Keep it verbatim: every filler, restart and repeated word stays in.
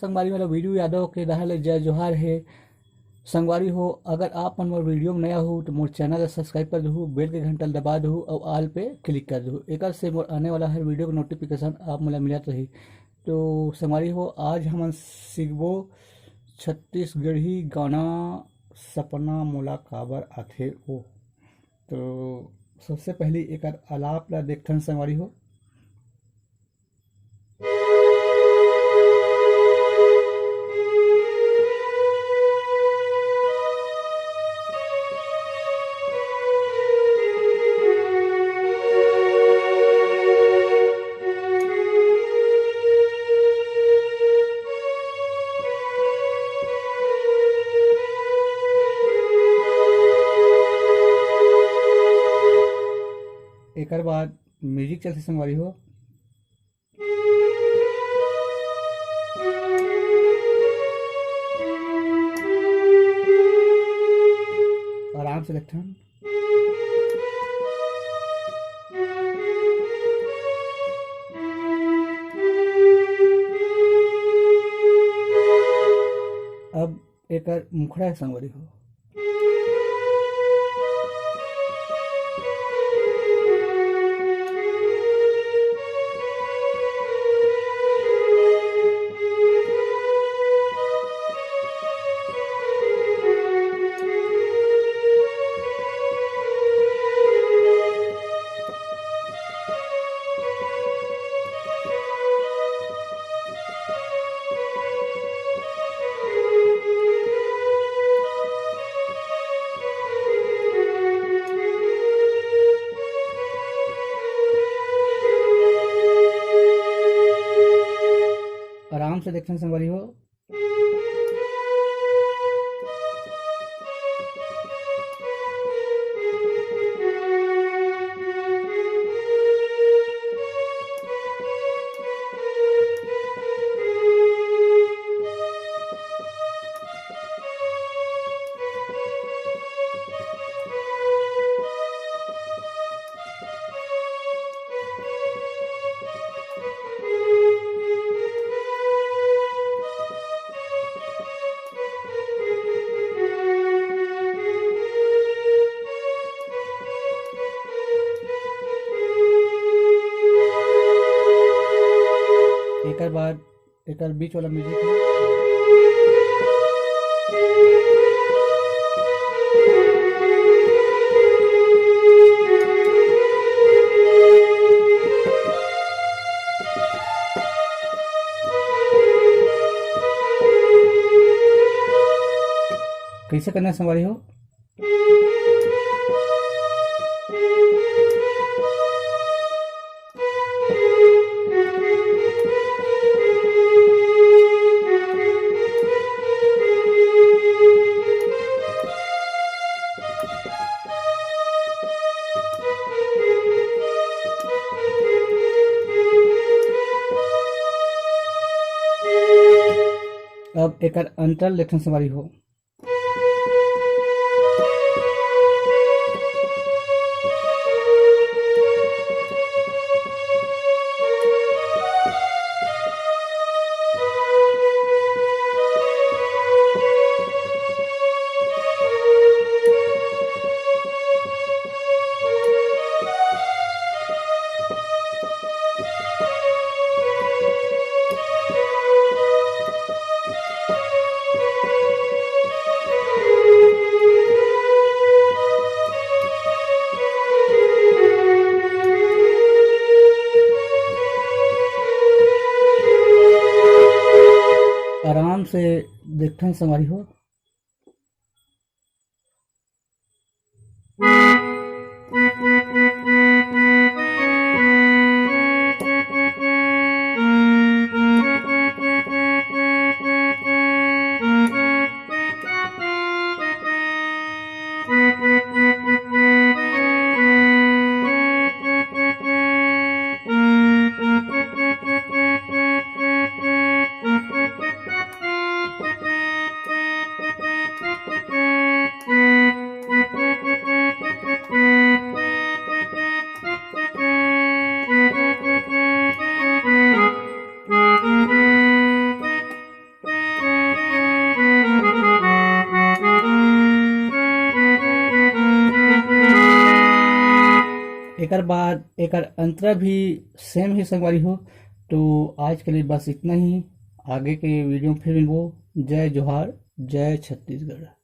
संगवारी, मोला वीडियो यादव के डहार ले जय जोहार हे। संगवारी हो, अगर आप मन मोर वीडियो में नया हो तो मोर चैनल ला सब्सक्राइब कर दहू, बेल के घंटा ला दबा दहू और ऑल पे क्लिक कर दहू। एकर से मोर आने वाला हर वीडियो के नोटिफिकेशन आप मोला मिलत रही। तो संगवारी हो, आज हमन सीखबो छत्तीसगढ़ी गाना सपना मोला काबर आथे ओ। तो सबसे पहली एकर आलाप ला देखथन संगवारी हो। एकर बाद म्यूजिक चलथे संगवारी हो। आराम से देखथन। अब एकर मुखड़ा हे संगवारी हो। आराम से देखथन संगवारी हो। एकर बाद एकर बीच वाला म्यूजिक है। कैसे करना है संगवारी हो? अब एकर अंतर लेथन संगवारी हो। आराम से देखथन संगवारी हो। एकर बाद एकर अंतरा भी सेम ही संगवारी हो। तो आज के लिए बस इतना ही। आगे के वीडियो में फिर मिलबो। जय जोहार, जय छत्तीसगढ़।